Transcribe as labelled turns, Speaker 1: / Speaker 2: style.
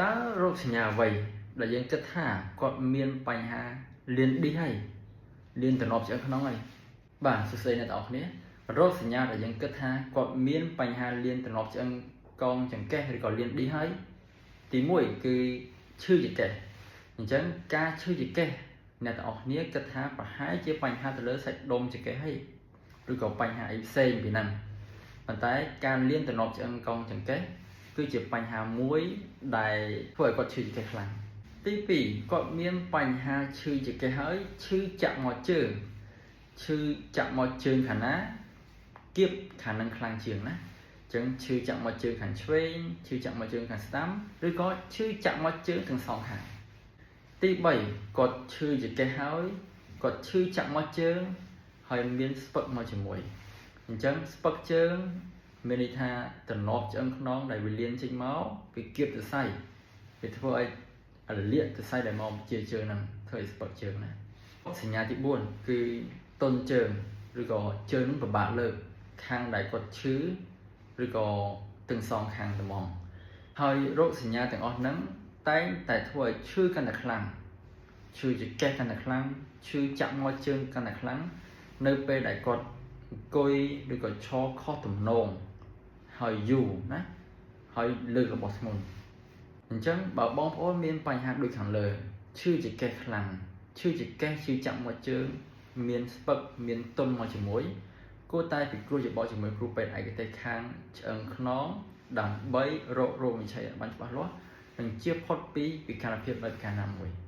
Speaker 1: តើរោគសញ្ញាអ្វីដែលយើងគិតថាគាត់មានបញ្ហាលៀនឌីសហើយលៀនទ្រនាប់ឆ្អឹងខ្នងហើយបាទសួស្តីអ្នកទាំងអស់គ្នារោគសញ្ញាដែលយើងគិតថាគាត់មានបញ្ហាលៀនទ្រនាប់ឆ្អឹងកងចង្កេះឬក៏លៀនឌីសហើយទី1គឺឈឺចង្កេះអញ្ចឹងការឈឺចង្កេះអ្នកទាំងអស់គ្នាគិតថាប្រហែលជាបញ្ហាទៅលើសាច់ដុំចង្កេះហើយឬក៏បញ្ហាអីផ្សេងពីហ្នឹងប៉ុន្តែការលៀនទ្រនាប់ឆ្អឹងកងចង្កេះគឺជាបញ្ហាមួយដែលធ្វើឲ្យគាត់ឈឺចង្កេះខ្លាំងទី2គាត់មានបញ្ហាឈឺចង្កេះហើយឈឺចាក់មកជើងឈឺចាក់មកជើងខាងណាគៀបខាងនឹងខ្លាំងជាងណាអញ្ចឹងឈឺចាក់មកជើងខាងឆ្វេងឈឺចាក់មកជើងខាងស្ដាំឬក៏ឈឺចាក់មកជើងទាំងសងខាងទី3គាត់ឈឺចង្កេះហើយគាត់ឈឺចាក់មកជើងហើយមានស្ពឹកមកជាមួយអញ្ចឹងស្ពឹកជើងមានន័យថាទ្រនាប់ឆ្អឹងខ្នងដែលវាលៀនចេញមកវាគៀបសរសៃវាធ្វើឲ្យរលាកសរសៃដែលមកជាជើងហ្នឹងធ្វើឲ្យស្ពឹកជើងណាសញ្ញាទី4គឺទន់ជើងឬក៏ជើងនឹងពិបាកលើកខាងដែលគាត់ឈឺឬក៏ទាំងសងខាងត្មងហើយរោគសញ្ញាទាំងអស់ហ្នឹងតែងតែធ្វើឲ្យឈឺកាន់តែខ្លាំងឈឺចង្កេះកាន់តែខ្លាំងឈឺចាក់មកជើងកាន់តែខ្លាំងនៅពេលដែលគាត់អង្គុយឬក៏ឈរខុសទំនងហើយយូរណាហើយលើករបស់ធ្ងន់អញ្ចឹងបើបងប្អូនមានបញ្ហាដូចខាងលើឈឺចង្កេះខ្លាំងឈឺចង្កេះឈឺចាក់មកជើងមានស្ពឹកមានទុនមកជាមួយគួរតែពិគ្រោះយោបល់ជាមួយគ្រូពេទ្យឯកទេសខាងឆ្អឹងខ្នងដើម្បីរករោគវិនិច្ឆ័យឲ្យបានច្បាស់លាស់និងជៀសផុតពីវិការភាពដោយប្រការណាមួយ។